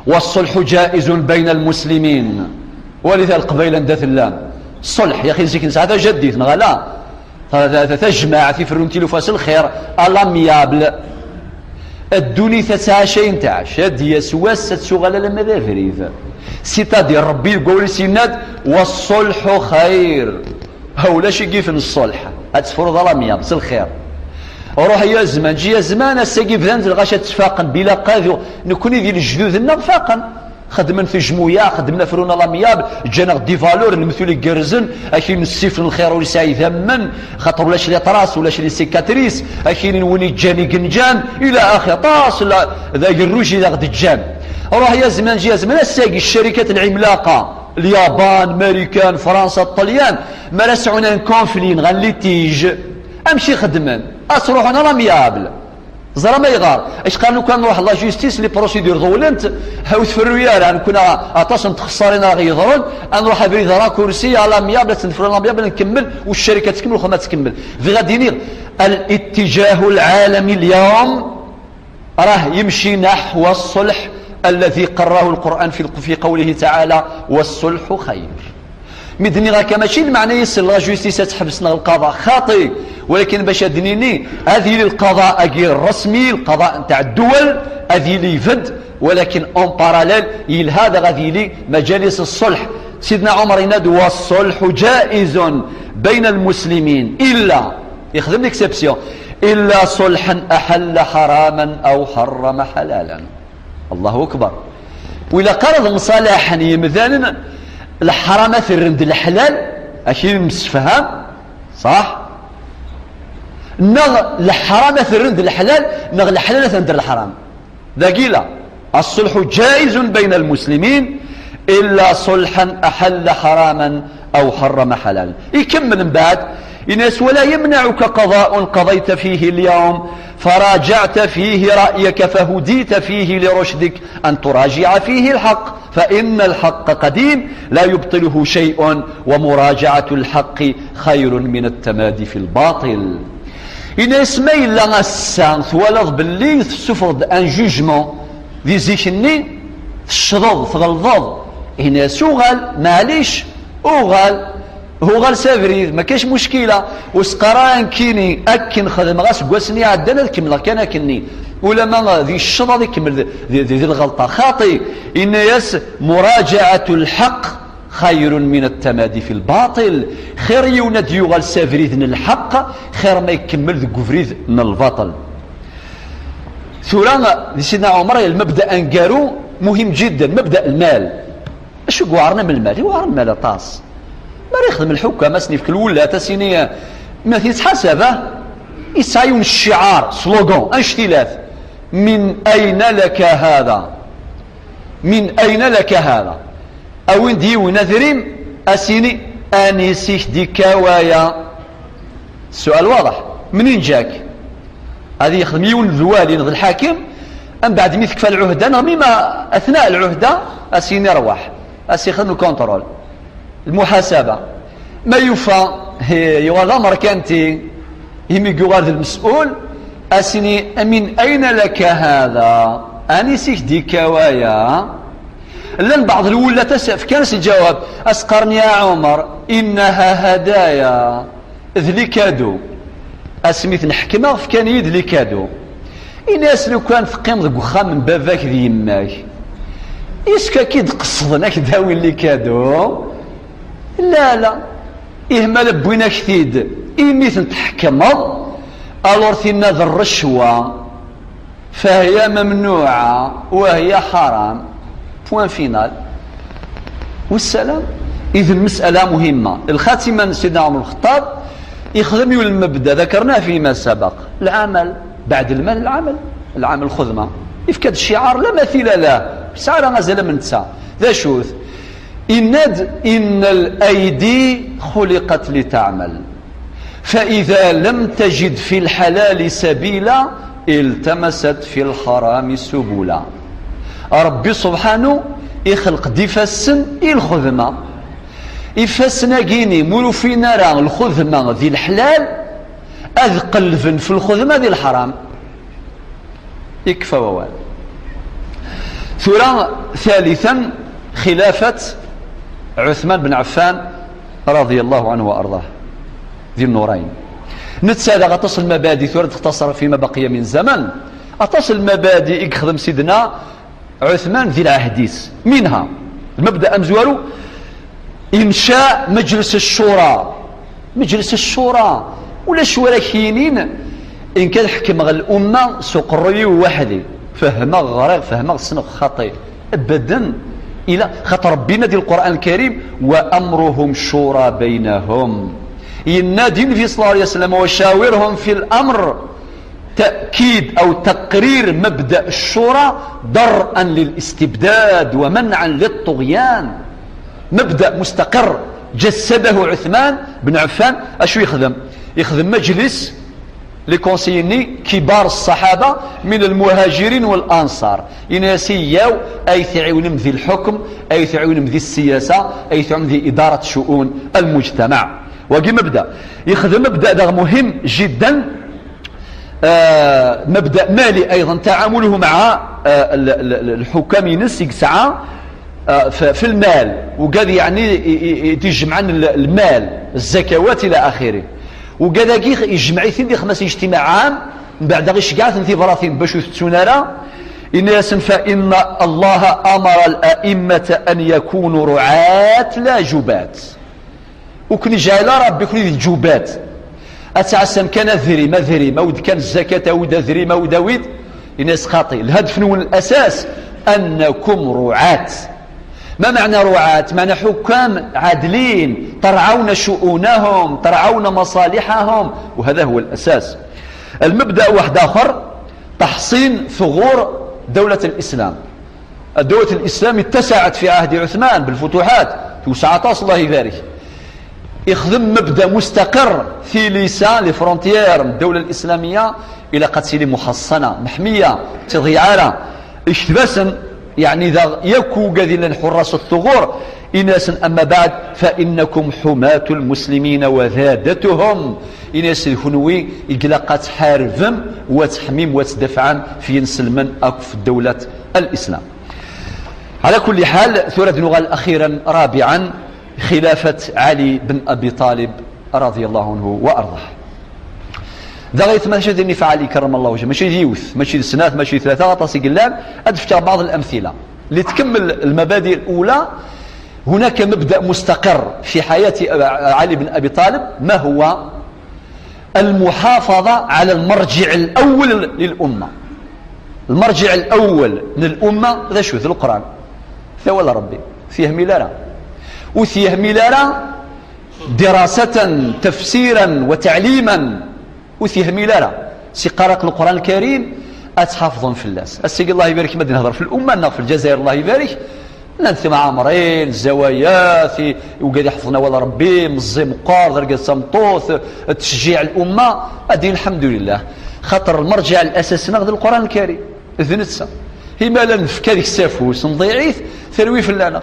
"Wassulḥu jaizun bayna lmuslimin." Walit ar Leqbayel anda tellam. Ṣṣelḥ, yaxi zik nesɛa tajaddit, neɣ ala? Ta-, ta-, ta-, tajmaɛt, iferrun tilufa s lxir, à l'amiable. Ddunit ad tɛac ayen tɛac, ad d-yas wass ad tuɣal alamma d abrid. C'est-à-dire, Rebbi deg wawal-is yenna-d: "Wassulḥu xayr." Ha, ulac i yifen ṣṣelḥ, ad tefruḍ à l'amiable, s lxir. Ruḥ ya zman, ǧi ya zman, ass-agi bdan-d lɣaci ad ttfaqen, bila qadu, nekni di lejdud-nneɣ faqen. Xedmen tejmuyaɛ, xedmen afrun à l'amiable, ǧǧan-aɣ-d des valeurs, lemtul igerrzen, akkin n ssif n lxir ur yesɛi idammen, xaṭer ulac les traces, ulac les cicatrices, akkin n win iǧǧan i yenǧan, ila axir, aṭas la, d agerruj i d aɣ-d-ǧǧan. Ruḥ ya zman, ǧi ya zman, ass-agi ccarikat lɛimlaqa, Lyaban, Marikan, Fransa, Ṭṭelyan, mi ara sɛun un conflit, neɣ un litige, amek i xedmen? Ad s-ruḥen à l'amiable. Ẓram ayɣer? Acqar lukan nruḥ la justice, les procédures ḍewlent, ha ur tferru ara, nekkni aṭas n txessarin ara ɣ-yeḍrun, ad nruḥ abrid raccourci, à l'amiable, ad tt-nefru à l'amiable, ad nkemmel, u ccarika ad tkemmel, uxxam ad tkemmel. Bɣiɣ ad d-iniɣ, الاتجاه العالمي اليوم راه يمشي نحو الصلح الذي قرره القرآن في، في قوله تعالى: "والصلح خير". Mi d-nniɣ akka, mačči lmeɛna-is la justice ad teḥbes neɣ lqaḍa, xaṭi, walakin bac ad d-nini, ad yili lqaḍa-agi rrasmi, lqaḍa ntaɛ ddwal, ad yili ibedd, walakin en parallèle, yelha daɣ ad yili majalis ṣṣelḥ. Sidna Ɛumer yenna-d: "والصلح جائز بين المسلمين إلا", ixdem l'exception, "إلا صلحا أحل حراما أو حرم حلالا". Allahu akbar. Ur ilaq ara ad mṣalaḥen yemdanen, leḥram ad t-rren d leḥlal, akkin nemsefham, ṣaḥ? Neɣ leḥram ad t-rren d leḥlal, neɣ leḥlal ad t-rren d leḥram. Dagi la. الصلح جائز بين المسلمين إلا صلحا أحل حراما أو حرم حلالا. Ikemmel mbeɛd, yenna-yas: "ولا يمنعك قضاء قضيت فيه اليوم فراجعت فيه رأيك فهديت فيه لرشدك أن تراجع فيه الحق، فإن الحق قديم لا يبطله شيء، ومراجعة الحق خير من التمادي في الباطل." Yenna-yas: "Ma yella ass-a twalaḍ belli tessufɣeḍ-d un jugement di zik-nni, teccḍeḍ, tɣelḍeḍ", yenna-yas: "Uɣal, maɛlic, uɣal, uɣal s abrid, ma kac muckila, ur s-qqar ara nekkini akken xedmeɣ aseggas-nni iɛeddan ad kemmleɣ kan akkenni." Ulama di cceḍ ad ikemmel di, di, di lɣelṭa. Xaṭi, inna-yas: "Murajaɛatu lḥeqq xayrun min at-tamadi fi lbaṭil." Xir yiwen ad d-yuɣal s abrid n lḥeqq, xir ma ikemmel deg ubrid n lbaṭel. Tura, di Sidna Ɛumar, lmebda aneggaru, muhim jiddan, mebda lmal. Acu i yuɛren am lmal? Yuɛren lmal aṭas. Mi ara yexdem lḥukam, ad s-nefk lwellat, ad s-yini, ma t-yettḥasab, ah? Yesɛa yiwen n cciɛar, slogan, annect-ilat: "Min ayna laka hada?" "Min ayna laka hada?" Awin-d yiwen adrim, ad s-yini: "Anisi k-d-ikka waya?" Ssual waḍeḥ. Mnin ǧak? Ad yexdem yiwen d lwali neɣ d lḥakim, mbeɛd mi tekfa lɛuhda, neɣ mima atna lɛuhda, ad s-yini: "Rwaḥ." Ad s-yexdem lkuntrul, lmuḥasaba. Ma yufa, hi, yuɣal d amerkanti, imi yuɣal d lmes'ul, ad s-yini: "Min ayna laka hada?" Anisi k-d-ikka waya? Llan baɛḍ lwullat, as-, fkan-as lǧawab, as-qqaren: "Ya Ɛumer, innaha hadaya." D likadu. Asmi ten-ḥekmeɣ, fkan-iyi-d likadu. Ini-as: "Lukan teqqimeḍ deg uxxam n baba-k d yemma-k, yessefk ad k-id-qesden, ad k-d-awin likadu." La, la. Ih, ma la wwin-ak-t-id imi ten-tḥekmeḍ, alors tinna d rrecwa. فهي ممنوعة وهي حرام. Point final. والسلام. إذن مسألة مهمة. الخاتمة سيدنا عمر الخطاب يخدم يول المبدأ ذكرناه فيما سبق: العمل بعد المال، العمل، العمل خدمة. يفكد الشعار لا مثيل له، سعر غزل من تسعة. ذا شوث: إناد إن الأيدي خلقت لتعمل، فإذا لم تجد في الحلال سبيلا التمست في الحرام سبلا. Ṛebbi subḥanu ixleq-d ifassen i lxedma. Ifassen-agi-ni, ma ur ufin ara lxedma di leḥlal, ad qellben f lxedma di leḥram. Ikfa wawal. Tura, ثالثا, خلافة عثمان بن عفان رضي الله عنه وأرضاه ذي النورين. Netta daɣ aṭas n lmabadi, tura ad textasar فيما بقي من زمن. Aṭas n lmabadi i yexdem Sidna Ɛuthman di lɛehd-is. منها, lmebda amezwaru, إنشاء مجلس الشورى. مجلس الشورى, ulac wara k-yinin nekk ad ḥekmeɣ lumma s uqerruy-iw weḥd-i. Fehmeɣ, ɣriɣ, fehmeɣ, ssneɣ, xaṭi. Abadan. Ila, xaṭer Ṛebbi yenna di Lqur'an Lkarim: "وأمرهم شورى بينهم." Yenna-d Nnbi صلى الله عليه وسلم: "وشاورهم في الأمر." تأكيد أو تقرير مبدأ الشورى درءا للاستبداد ومنعا للطغيان. مبدأ مستقر جسده عثمان بن عفان. Acu yexdem? Yexdem مجلس, les conseillers-nni, كبار الصحابة من المهاجرين والأنصار. Ini-as: "Iyyaw, ay tɛiwnem di lḥukm, ay tɛiwnem di ssiyasa, ay tɛiwnem di إدارة شؤون المجتمع." Wagi mebda. Yexdem mebda daɣ muhim jiddan, آه، مبدأ مالي أيضا، تعامله مع, آه، ال-, ال-, ال-, الحكام-ines i yesɛa, آه، ف-, في المال, ugad yeɛni i, i, i d-ijemɛen l-, lmal, الزكوات إلى آخره. Ugad-agi ijemɛ-iten-id, ixdem-asen اجتماع عام, mbeɛd iceggeɛ-aten tibratin bac ur tettun ara. Ini-asen: "فإن الله أمر الأئمة أن يكونوا رعاة لا جباة." Ur ken-iǧɛel ara Ṛebbi kenwi d lǧubat. Ad tɛassam kan adrim, adrim, awi-d kan zzakat, awi-d adrim, awi-d, awi-d. Ini-as: "Xaṭi, lhadef-nwen الأساس أنكم رعاة." ما معنى رعاة؟ معنى حكام عادلين، ترعون شؤونهم، ترعون مصالحهم، وهذا هو الأساس. المبدأ واحد آخر، تحصين ثغور دولة الإسلام. دولة الإسلام اتسعت في عهد عثمان بالفتوحات، توسعت، الله يبارك. Ixdem mebda mustaqir, tilisa, les frontières n ddawla lislamiyya, ilaq ad tili muḥaṣṣana, meḥmiya, ur tiḍeyyeɛ ara. Ikteb-asen, yeɛni daɣ yakk ugad i llan ḥuṛṛas ṭṭuɣur, ini-asen: "Amma baɛd, fa innakum ḥumatul muslimina wa daddatuhum." Ini-as d kunwi i ilaq ad tḥarbem, wa tḥmim, wa tdafɛem f yinselmen akked ddawlat al-Islam. Ɛla kulli ḥal, tura ad nuɣal axiran, rabiɛan, xilafat Ɛli ben Abi Ṭalib, radiyallahu anhu wa arḍah. Da ɣer tmaca din ifɛali, كرم الله وجهه, mačči d yiwet, mačči d snat, mačči d tlata, aṭas i yellan. Ad d-fkeɣ بعض الأمثلة لتكمل المبادئ الأولى. هناك مبدأ مستقر في حياة علي بن أبي طالب، ما هو؟ المحافظة على المرجع الأول للأمة. المرجع الأول للأمة هذا شو؟ ذو القرآن. ثوال ربي فيه ميلارا، وفيه ميلارا دراسة، تفسيرا وتعليما. Ur t-yehmil ara. Si qqareɣ Leqran Lkarim, ad tḥafḍem fell-as. Ass-agi, Allah ibarek, ma d-nehder f l'umma-nneɣ f Lezzayer, Allah ibarek, llan timɛemrin, zzawayat, i-, wigad iḥefḍen awal Rebbi, meẓẓi meqqar, d argaz d tameṭṭut, ttcejjiɛ l'umma, ad d-yini lḥemdulillah. Xaṭer lmerǧiɛ l'asas-nneɣ d Leqran Lkarim. D netta. Imi la nefka deg-s afus, nḍiɛ-it, terwi fell-aneɣ.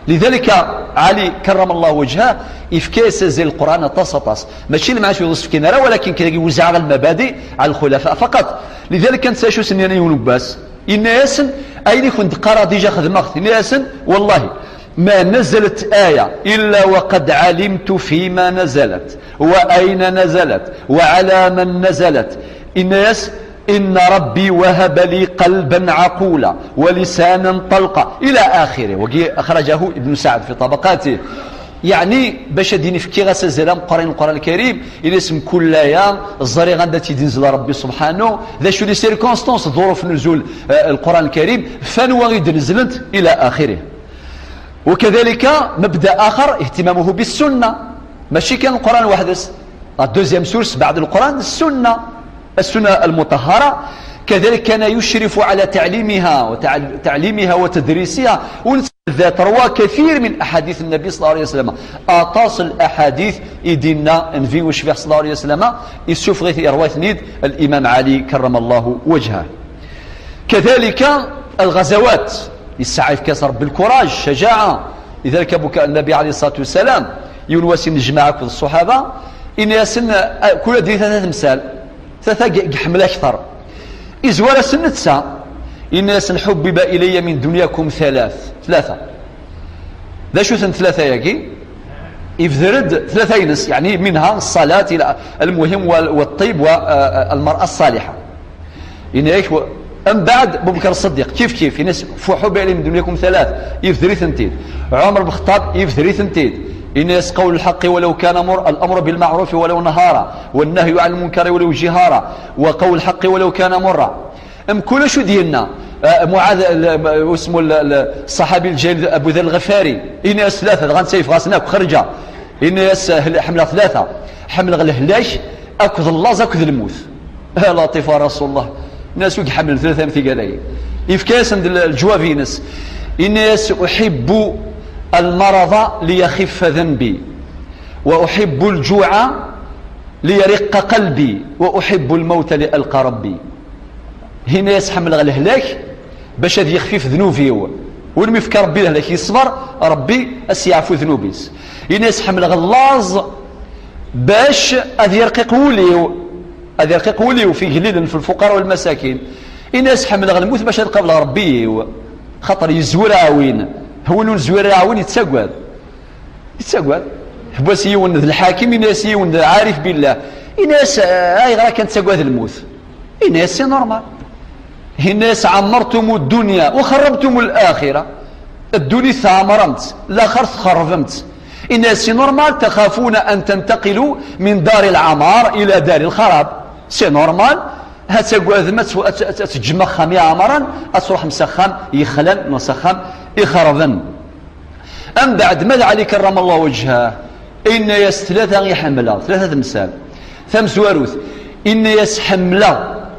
Lidalika, Ɛli, كرم الله وجهه, yefka-yas azal Leqran aṭas, aṭas. Mačči lmeɛna ur s-fkin ara, walakin kra iwezzeɛ ɣer lmabadi, ɛal lxulafa faqat. Lidalika, netta acu s-nnan i yiwen n wass? Yenna-yasen, ayen i kent-qqareɣ dija xedmeɣ-t. Yenna-yasen, wallahi, ما نزلت آية إلا وقد علمت فيما نزلت وأين نزلت وعلى من نزلت. Yenna-yas, إن ربي وهب لي قلبا عقولا ولسانا طلقا إلى آخره. Wagi أخرجه ابن سعد في طبقاته. Yeɛni, bac ad d-yini fkiɣ-as azal ameqqran i Leqran Lkarim, yenna-yas mkul aya ẓriɣ anda tt-id-inzel Rebbi subḥanu, d acu les circonstances, ḍuruf nuzul, eh, Leqran Lkarim, f anwa i d-nezlent, إلى آخره. وكذلك مبدأ آخر اهتمامه بالسنة، ماشي كان القرآن وحده. La deuxième source بعد القرآن السنة، السنة المطهرة. كذلك كان يشرف على تعليمها وتعليمها وتدريسها. Ur nettbeddal, روى كثير من أحاديث النبي صلى الله عليه وسلم. Aṭas n laḥadit i d-yenna Nnbi ucbiḥ صلى الله عليه وسلم, yessufeɣ-it, yerwa-ten-id الإمام علي كرم الله وجهه. كذلك الغزوات, yesɛa, yefka-as Rebbi lkuraj, ccajaɛa. Lidalika, bu-, Nnabi ɛalayhi ṣṣalatu wassalam, yiwen wass innejmaɛ akked ṣṣuḥaba, yenna-yasen, eh, kul ad d-yini tlata temsal, tlata i, i iḥemmel akteṛ. Izwar-asen netta, yenna-yasen, حبب إلي من دنياكم ثلاث, tlata. D acu-ten tlata-yagi? Ibder-d tlata-ines, yeɛni منها الصلاة إلى المهم وال-, والطيب والمرأة الصالحة. Yenna-yak, wa-, mbeɛd Bubekr Ṣeddiq, kif kif, yenna-as, حبب إلي من دنياكم ثلاث, yebder-itent-id. Ɛumer ben Xeṭṭab, yebder-itent-id. Yenna-as, قول الحق ولو كان مرا، الأمر بالمعروف ولو نهارا، والنهي عن المنكر ولو جهارا، وقول الحق ولو كان مرا. Mkul acu d-yenna, eh, Muɛad, l-, usmu l-, l-, ṣṣaḥabi lǧalil Abu Dher Lɣifari, yenna-as tlata, dɣa netta yeffeɣ-asen akk, xerǧa. Yenna-as, eh, ḥemmleɣ tlata, ḥemmleɣ lehlak akked llaẓ akked lmut. A Laṭif a Rasulullah, nnas ur iḥemmel tlata am tigad-agi. Yefka-yasen-d l-, leǧwab-ines. Yenna-yas, أحب المرض ليخف ذنبي، وأحب الجوع ليرق قلبي، وأحب الموت لألقى ربي. Yenna-yas, ḥemmleɣ lehlak bac ad yexfif ddnub-iw. Win mi yefka Rebbi lehlak yesber, Rebbi ad s-yeɛfu ddnub-is. Yenna-yas, ḥemmleɣ llaẓ bac ad yerqiq wul-iw, ad yerqiq wul-iw f igellilen, f lfuqara u lmasakin. Ini-as ḥemmleɣ lmut bac ad qableɣ Rebbi-iw, xaṭer yezwir aɛwin. Win ur nezwir aɛwin yettagad. Yettagad. Tewwa-s yiwen d lḥakim, ini-as yiwen d ɛarif billah. Ini-as, "Ayɣer akka nettagad lmut?" Ini-as, "C'est normal." Ini-as, "عمرتم الدنيا وخربتم الآخرة." Ddunit tɛemṛem-tt, laxert txerrbem-tt. Ini-as, "C'est normal, تخافون أن تنتقلوا من دار العمار إلى دار الخراب." C'est normal, ad tagadem ad t-, ad t-, ad teǧǧem axxam iɛemṛen, ad truḥem s axxam yexlan neɣ s axxam ixerben. Ambeɛd, ma d Ɛli كرم الله وجهه, ini-as, "Tlata i ḥemmleɣ, tlata temsal." Tamezwarut, ini-as, "Ḥemmleɣ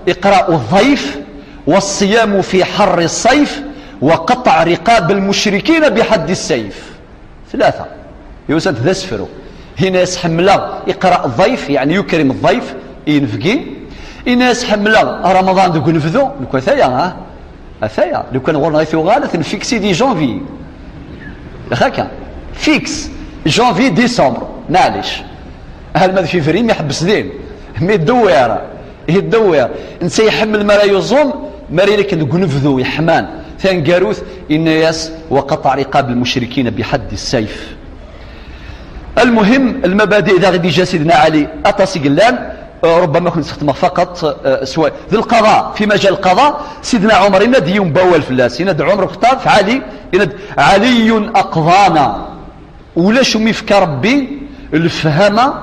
إقراء الضيف والصيام في حر الصيف وقطع رقاب المشركين بحد السيف." Tlata. Yusa-d d asefru. Ini-as, "Ḥemmleɣ إقراء الضيف, yeɛni يكرم الضيف, inebgi." Ini-as, "Ḥemmleɣ Remḍan deg unebdu." Nekk ataya, ha? Ataya, lukan ɣur-neɣ i tuɣal, ad ten-fiksi di janvier. Yax akka, fixe, janvier, décembre, maɛlic. Alma d février, mi ḥebbes din, mi ddewwir, yeddewwir. Netta iḥemmel mi ara yuẓum, mi ara yili akken deg unebdu yeḥman. Taneggarut, yenna-yas, "وقطع رقاب المشركين بحد السيف." Almuhim, lmabadi d aɣ-d-ija Sidna Ɛli, aṭas i yellan, ربما كنت نستخدمها فقط، آه، سواء ذي القضاء، في مجال القضاء. سيدنا عمر ينادي يوم بوال فلاس، ينادي عمر بن الخطاب في علي، ينادي: "علي أقضانا". ولا شو يفكى ربي الفهمة،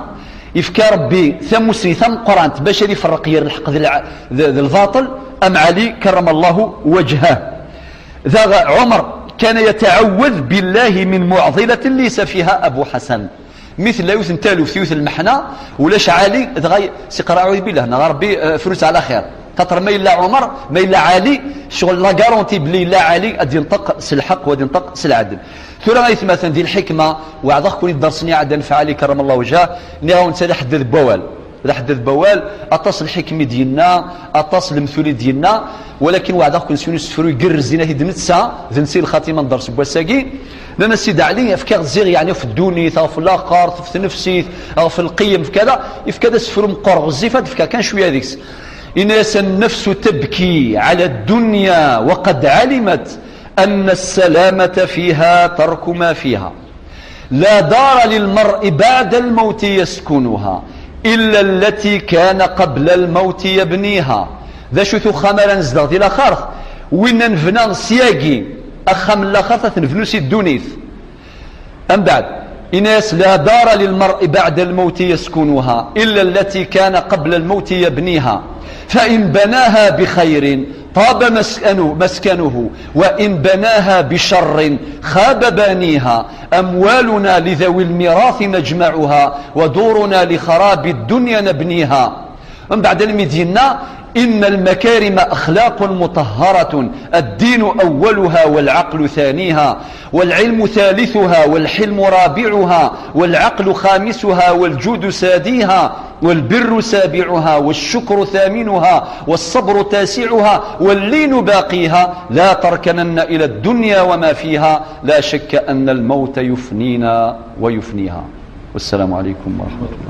يفكى ربي ثموسي ثم قرانت باش يفرق ير الحق ذي الع-، ذي ذي الباطل. أم علي كرم الله وجهه. ذا عمر كان يتعوذ بالله من معضلة ليس فيها أبو حسن. مثل لا يوث نتالو في يوث المحنة، ولاش علي دغاي سيقرا أعوذ بالله، نا ربي، آه، فلوس على خير. خاطر ما إلا عمر، ما إلا علي، شغل لا غارونتي بلي إلا علي غادي ينطق س الحق وغادي ينطق س العدل. ثورة غايث مثلا ذي الحكمة، وعضخ كوني درسني عدن فعلي كرم الله وجهه، نيغاون سيدي حدد بوال. ذا حدد بوال، أطاس الحكمة ديالنا، أطاس المثولي ديالنا، ولكن وعضخ كون سوني سفرو يقرز دينا هيد نتسا، ذنسي الخاتمة ندرس بواساقي. لأن السيد علي يفكر زيغ يعني في الدوني، في الآخر، في نفسي، أو في القيم، في كذا، يفكر سفرو مقر غزيفة، تفكر كان شوية ذيكس. إن النفس تبكي على الدنيا وقد علمت أن السلامة فيها ترك ما فيها. لا دار للمرء بعد الموت يسكنها إلا التي كان قبل الموت يبنيها. ذا شو ثو خمرا نزدغ دي لاخرت، وين نبنى سياقي أخا من لاخرت نبنو سي الدونيث. أم بعد، إناس: "لا دار للمرء بعد الموت يسكنها إلا التي كان قبل الموت يبنيها، فإن بناها بخير طاب مسكنه، مسكنه، وإن بناها بشر خاب بانيها. أموالنا لذوي الميراث نجمعها، ودورنا لخراب الدنيا نبنيها". من بعد المدينة: "إن المكارم أخلاق مطهرة، الدين أولها والعقل ثانيها، والعلم ثالثها، والحلم رابعها، والعقل خامسها، والجود ساديها، والبر سابعها، والشكر ثامنها، والصبر تاسعها، واللين باقيها. لا تركنن إلى الدنيا وما فيها، لا شك أن الموت يفنينا ويفنيها". والسلام عليكم ورحمة الله.